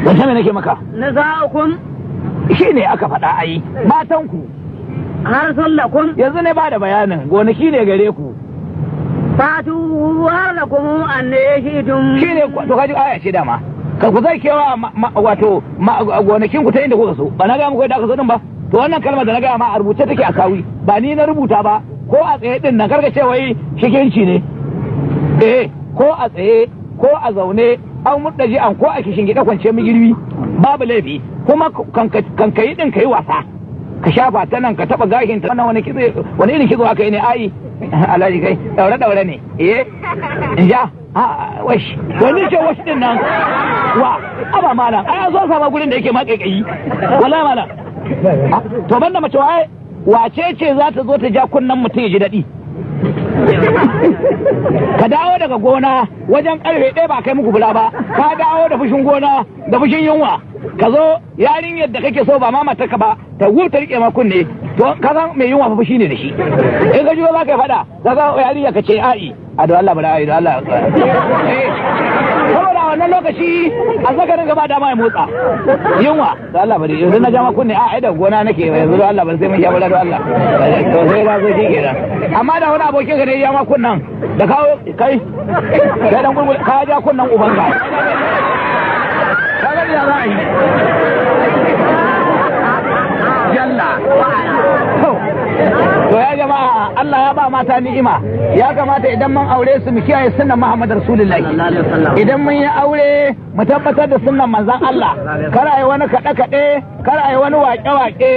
Wancan me nake maka? Nisa'ukum. Shi ne aka faɗa ai matanku. Harsun lakum. Yanzu ne ba da bayanin gonaki ne gare ku. Fatu harlakum anne shi'tum. Shi ne to kaji aya ce dama ka ku zai kewa wato gonakin ku ta inda kuka so. Ba na ga muku yadda aka so din ba. To wannan kalmar da na gaya ma a rubuce take a kawi, ba ni na rubuta ba. Ko a tsaye din nan karka ce wai shikinci ne. Eh, ko a tsaye ko a zaune an murɗaji an ko a kishin gida kwance mu girbi babu laifi. Kuma kan kai din kai wasa ka shafa ta nan ka taba gashin ta wannan. Wani kitso, wani irin kitso aka yi ne? Ai alhaji kai daure daure ne. Eh, in ja a wash wani ce wash din nan wa aba malam ai an zo sama gurin da yake ma kaikayi wallahi malam. To banda mace waye wace ce za ta zo ta ja kunnen mutum ya ji daɗi? Ka dawo daga gona wajen karfe 1 ba kai muku bula ba, ka dawo da fushin gona da fushin yunwa, ka zo yarinyar da kake so ba ma matarka ba ta wuta rike ma kunne. To ka san mai yunwa fa fushi ne da shi. In ka jiyo za ka yi fada, ka ga yarinya ka ce ai a da Allah bala ai da Allah. Eh, saboda a wannan lokaci a zakarin gaba dama ya motsa yunwa. Da Allah bari yanzu na jama kunne, a ai da gona nake yanzu, da Allah bari sai mun sha bala da Allah. To sai na zo shi kenan. Amma da wani abokin ka ne ya jama kunnan da kawo kai kai dan gurgul ka ja kunnan ubanka, ka ga ya za a yi? Jalla. To ya jama'a, Allah ya ba mata ni'ima. Ya kamata idan mun aure su mu kiyaye sunnan Muhammad Rasulullahi. Idan mun yi aure mu tabbatar da sunnan manzon Allah. Kar a yi wani kaɗe kaɗe, kar a yi wani waƙe waƙe.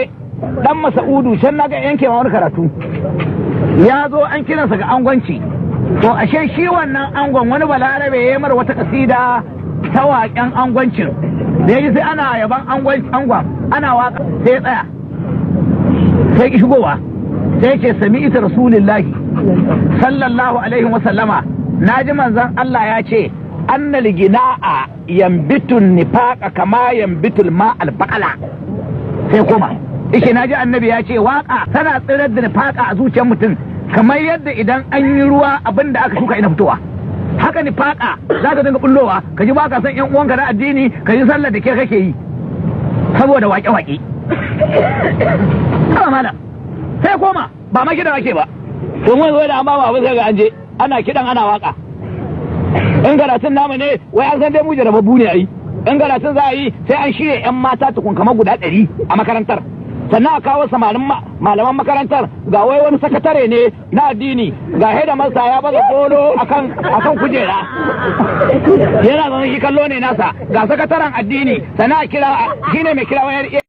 Dan Masa'udu can na ga yanke ma wani karatu ya zo an kiransa ga angwanci. To ashe shi wannan angon wani Balarabe ya yi mar wata kasida ta waƙen angwancin da ya ji sai ana yaban angon ana waƙa, sai ya tsaya sai ki shigowa. Sai ce sami'tu Rasulillahi sallallahu alaihi wa sallama, na ji manzon Allah ya ce annal gina'a yambitun nifaqa kama yambitul ma albaqala. Sai koma ishe na ji annabi ya ce waka tana tsirar da nifaqa a zuciyar mutum kamar yadda idan an yi ruwa abin da aka shuka ina fitowa, haka nifaqa za ka dinga bullowa. Ka ji baka son yan uwanka na addini, ka ji sallar da ke kake yi saboda waƙe-waƙe. Kama malam sai koma ba ma kidan ake ba. To mun zo da an ba mu abin sai ga an je ana kidan ana waka. In karatun namu ne wai an san dai mu jarababbu ne ai. In karatun za a yi sai an shirya yan mata tukun kamar guda 100 a makarantar, sannan a kawo samarin malaman makarantar. Ga wai wani sakatare ne na addini, ga headmaster ya baza golo akan kujera yana zaune shi kallo ne nasa, ga sakataren addini, sannan a kira shine mai kira wayar.